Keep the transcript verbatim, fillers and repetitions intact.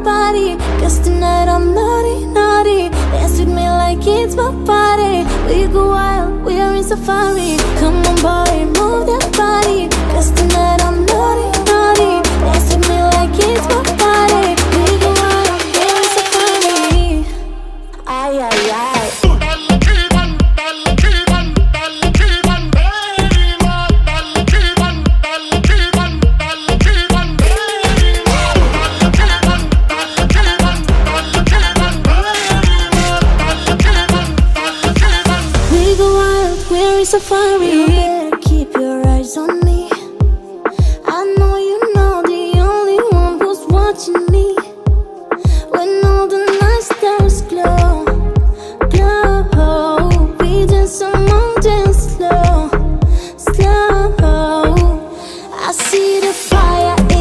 body. Cause tonight I'm naughty, naughty. Dance with me like it's my party. We go wild, we are in safari. Come on, boy, move that body. Cause tonight I'm naughty,